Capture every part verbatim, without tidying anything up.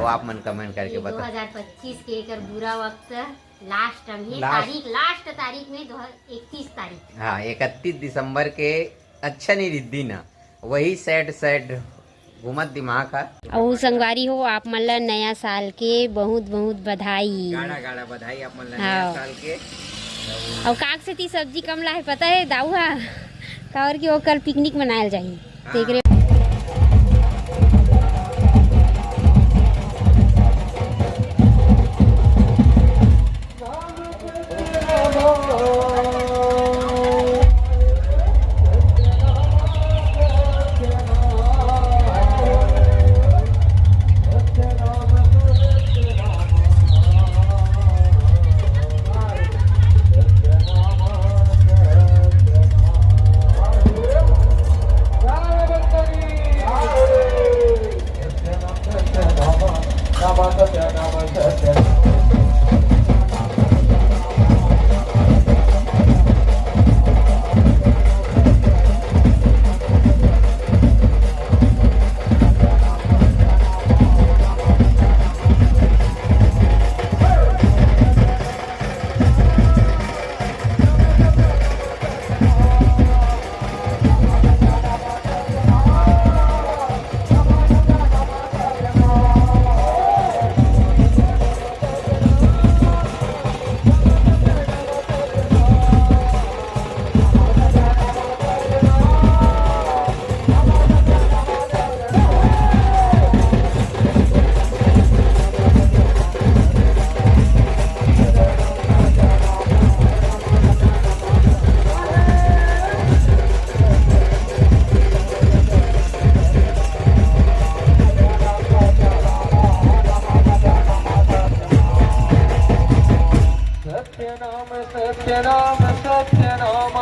आप मन comment करके ये बताओ। दो हज़ार पच्चीस के एकर बुरा वक्त last में, last। तारीख, last तारीख में दो हज़ार इकतीस तारीख। हाँ, इकतीस दिसंबर के अच्छा नहीं रिद्दी ना, वही sad sad घूमत दिमाग हा। अउ संगवारी हो, आप मन ला नया साल के बहुत बहुत बधाई। गाड़ा गाड़ा बधाई आप मन ला नया हाँ। साल के। अउ काक से ती सब्जी कम लाहे पता है दाऊ हा, काबर कि वो कल picnic मनायल जाही। हाँ। तेकरे सत्यनाम सत्यनाम सत्यनाम। सत्यनाम सत्यनाम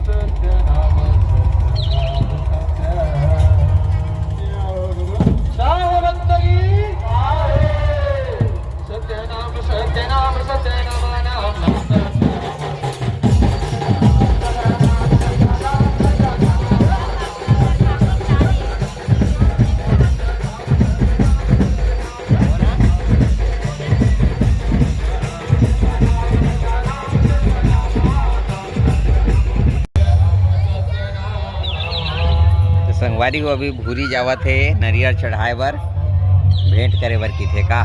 सत्यनाम। सावरंतरी। सत्यनाम सत्यनाम सत्यनाम नाम। तो संगवारी हो, अभी भूरी जावत हे नरियर चढ़ाए बर, भेंट करे बर किथे का।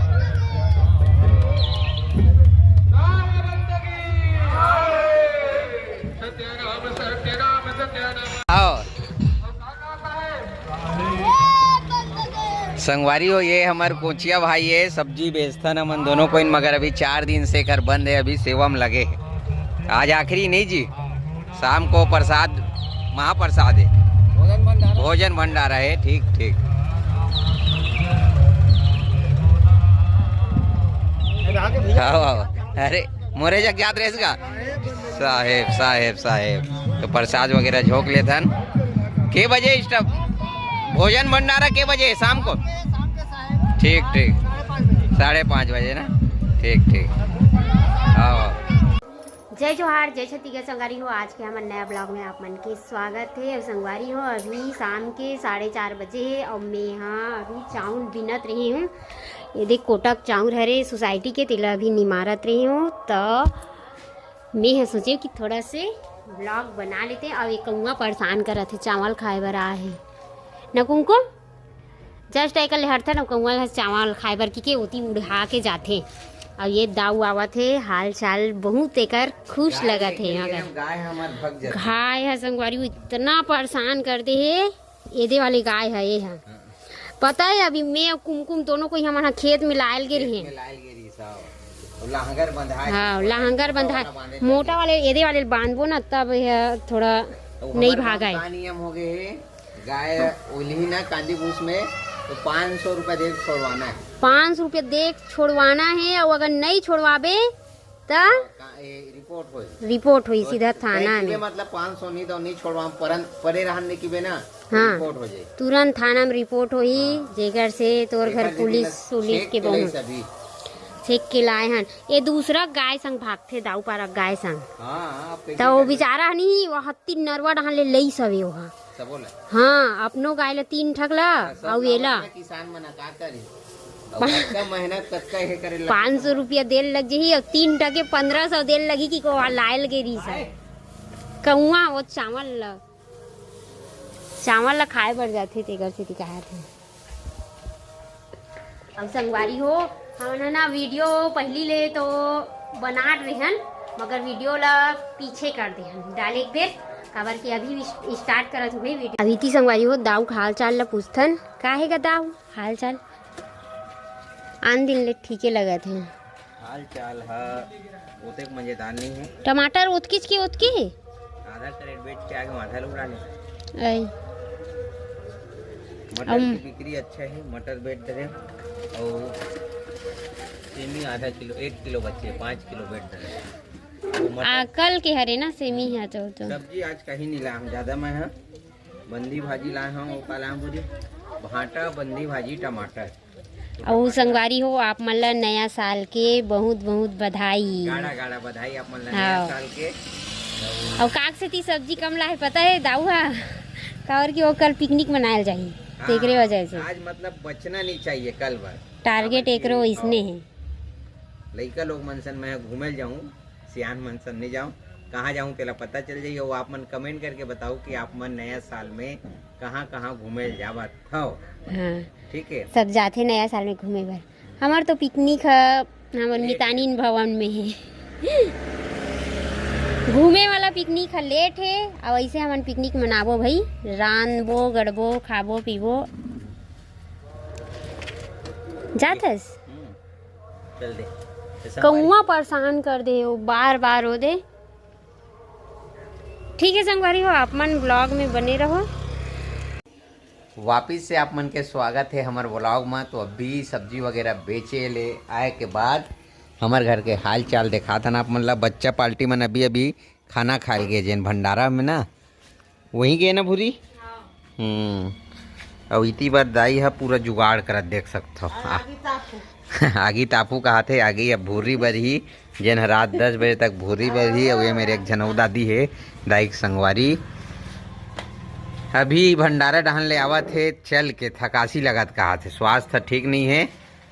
आओ। संगवारी हो, ये हमर कोचिया भाई हे, सब्जी बेचथन हमन दोनों कोइन, मगर अभी चार दिन से एकर बंद हे, अभी सेवा में लगे हे। आज आखिरी नहीं जी, शाम को प्रसाद, महाप्रसाद हे, भोजन भंडारा। भोजन भंडारा हे। ठीक ठीक। आओ आओ। अरे मोरे जग जात रहेस का? साहेब, साहेब, साहेब। तो प्रसाद वगैरह झोंक लेथन। के बजे start? भोजन भंडारा के बजे शाम को? ठीक, ठीक। साढ़े पाँच बजे ना? ठीक, ठीक। हाँ। जय जोहार, जय छत्तीसगढ़ संगवारी हो। आज के हमर नया vlog में आप मन के स्वागत हे। अउ संगवारी हो, अभी शाम के साढ़े चार बजे हे अउ मैं हा अभी चाउर बिनत रही हूँ। ये देख, कोटक चाउर हरे society के, तेला अभी निमारत रही हूँ। त मैं ह सोचे कि थोड़ा से vlog बना लेते। अउ ये कौआ परेशान करत हे, चावल खाए बर आए हे न कुमकुम। Just एकर ले हटथे न, कौआ ह चावल खाए बर कि के ओती उड़हा के जाथे। अउ ये दाऊ आवत हे, हाल चाल बहुत एकर खुश लगत हे। अगर गाय ह संगवारी, वो इतना परेशान कर दे हे। एदे वाले गाय ह, ये ह। पता हे, अभी मैं अउ कुमकुम दोनों कोई हमन ह खेत में लायल गे रहे। लाहंगर बंधाए। हाँ, लाहंगर बंधाए। मोटा वाले, एदे वाले बांधबो ना, तब ये थोड़ा नहीं भागाए। का नियम हो गए हे, गाय उलही ना कांदी भूस में, तो पाँच सौ रुपया दे छोड़वाना हे। पाँच सौ रुपया दे छोड़वाना हे, अउ अगर नहीं छोड़वाबे त का, ए, रिपोर्ट होई। रिपोर्ट होई सीधा थाना में। मतलब पाँच सौ नहीं दो, नहीं छोड़वा, परन, परे रहन नहीं किबे ना, हाँ। रिपोर्ट हो जाई। तुरंत थाना में रिपोर्ट होई, हाँ। जेकर से तोर घर पुलिस, पुलिस के बहुत छेक के लाए हन। ये दूसरा गाय संग भागथे, दाऊ पारा गाय संग। हाँ, हाँ, त वो बेचारा हनी, वो हत्ती नरवा डहान ले लई सवे ओहा। हाँ, अपनो गाय ला तीन ठक ला, अउ एला। किसान मन का करे? अउ कतका मेहनत, कतका हे करे ला। पाँच सौ रुपया देल लग जही, अउ तीन ठके पंद्रह सौ देल लगही कि को लायल के रहिस हे। कौआ वो चावल ला, चावल ला खाए बर जाथे, तेकर सेती कहाथे। अब संगवारी हो, हमन ह ना वीडियो पहिली ले तो बनात रेहन, मगर वीडियो ला पीछे कर देहन डाले के बेर, काबर कि अभी स्टार्ट करत हुए वीडियो। अभी ती संगवारी हो, दाऊ के हाल चाल ला पूछथन। का हे गा दाऊ, हाल चाल? आन दिन ले ठीके लगत हे। हाल चाल ह ओतेक मजेदार नहीं है। टमाटर ओतकीच के ओतकी हे। आधा कैरेट बेच के आगे माथा ला उड़ा ले। आई। मटर की बिक्री अच्छा है, मटर बेच रहे। और सेमी आधा किलो, एक किलो बचे, पाँच किलो बेच रहे। वो मटर आ, कल के हरे ना सेमी है तो, तो। सब्जी आज कहीं नहीं लाम, ज्यादा मैं है बंदी भाजी लाए हूँ, वो का लाए हूँ बोली, भांटा, बंदी भाजी, टमाटर। अउ संगवारी हो, आप मन ला नया साल के बहुत बहुत बधाई। गाड़ा गाड़ा बधाई आप मन ला नया हाँ। साल के। अउ काक सेती सब्जी कम लाए पता है दाऊ हा, काबर कि वो कल पिकनिक मनायल जाही, हाँ, तेकरे वजह से। आज मतलब बचना नहीं चाहिए कल बर। टारगेट एकरो इसने है। लइका लोग मन सन मैं घूमे जाऊँ, सियान मन सन नहीं जाऊँ, कहाँ जाऊँ तेला पता चल जाइए। वो आप मन कमेंट करके बताओ कि आप मन नया साल में कहाँ कहाँ घूमे जावत हव। हाँ। ठीक है। सब जाथे नया साल में घूमे बर। हमर तो पिकनिक ह, हमर मितानिन भवन में हे। घूमे वाला पिकनिक ह लेट हे, अउ ऐसे हमन पिकनिक मनाबो भाई, रांधबो, गड़बो, खाबो, पीबो। जाथस? हम्म, चल दे। कौआ परेशान कर दे, वो बार बार हो दे। ठीक है संगवारी हो, आप मन ब्लॉग में बने रहो। वापिस से आप मन के स्वागत है हमर व्लॉग में। तो अभी सब्जी वगैरह बेचे ले आए के बाद हमर घर के हाल चाल देखात हन आप मन ला। बच्चा पार्टी मन अभी अभी खाना खाए गे जेन भंडारा में ना, वहीं गे ना भूरी। हम्म। अउ इति बार दाई ह पूरा जुगाड़ करत देख सकथव। आ, आगी तापू कहाथे, आगी अब भूरी बरही, जेन ह रात दस बजे तक भूरी बरही। अउ ये मेरे एक झन अउ दादी हे, दाई के संगवारी। अभी भंडारा डहन ले आवत हे, चल के थकासी लगत कहाथे, स्वास्थ्य ठीक नहीं है।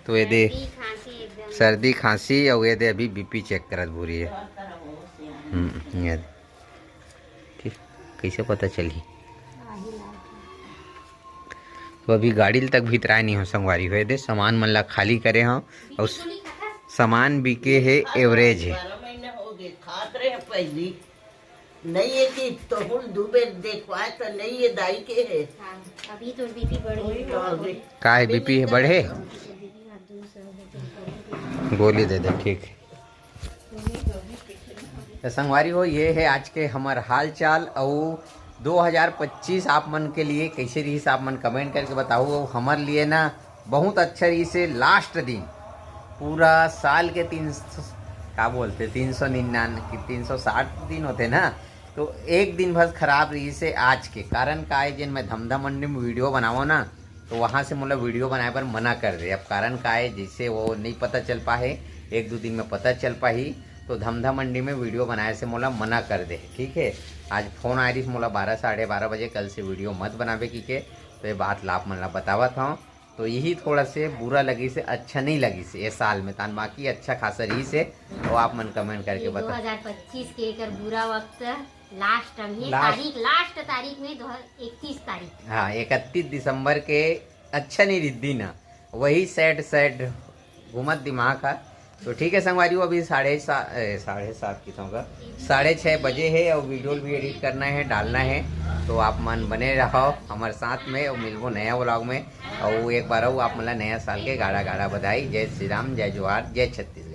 तो ये दे सर्दी, खांसी एकदम। सर्दी, खांसी, अउ ये दे अभी बीपी चेक करत भूरी हे। हम्म, ये दे। ठीक, कैसे पता चलही? तो अभी गाड़ी ल तक भितराए नहीं हो संगवारी हो, ये दे सामान मन ला खाली करे हो, अउ स-, सामान बिके हे, एवरेज हे। बारह महीना हो गए, खात रहे पहली। नहीं है कि तोहुल दू बेर देखवाए तो नहीं है दाई के है। हाँ, अभी तो बीपी बढ़ गई। का है, बीपी है बढ़े? गोली दे दे, ठीक। तो संगवारी हो, ये है आज के हमर हाल चाल। अउ दो हज़ार पच्चीस आप मन के लिए कैसे रहिस, आप मन कमेंट करके बताओ। अउ हमर लिए ना बहुत अच्छा रहिस हे लास्ट दिन, पूरा साल के तीन सौ, का बोलते, तीन सौ निन्यानवे कि तीन सौ साठ दिन होते ना, तो एक दिन बस खराब रहिस हे आज के। कारण का है, जेन मैं धमधा मंडी में वीडियो बनावो ना, तो वहाँ से मोला वीडियो बनाए बर मना कर दे। अब कारण का है, जैसे वो नहीं पता चल पाए, एक दो दिन में पता चल पाही, तो धमधा मंडी में वीडियो बनाए से मोला मना कर दे। ठीक है, आज फोन आए रहिस मोला बारह, साढ़े बारह बजे, कल से वीडियो मत बनावे की के, तो ये बात ला आप मन ला बतावत हूँ। तो यही थोड़ा से बुरा लगिस हे, अच्छा नहीं लगिस हे ये साल में, तान बाकी अच्छा खासा रहिस हे। तो आप मन कमेंट करके ये बताओ। दो हज़ार पच्चीस के एकर बुरा वक्त लास्ट में, लास्ट। तारीख, लास्ट तारीख में दो हज़ार इकतीस तारीख। हाँ, इकतीस दिसंबर के अच्छा नहीं रिस दिन, वही सैड सैड घूमत दिमाग हा। तो ठीक है संगवारी हो, अभी साढ़े सात, ए, साढ़े सात की तो होगा, साढ़े छः बजे है और वीडियो भी एडिट करना है, डालना है। तो आप मन बने रहो हमारे साथ में और मिलबो नया व्लॉग में। और एक बार और आप मन ला नया साल के गाड़ा गाड़ा बधाई। जय श्री राम, जय जोहार, जय छत्तीसगढ़।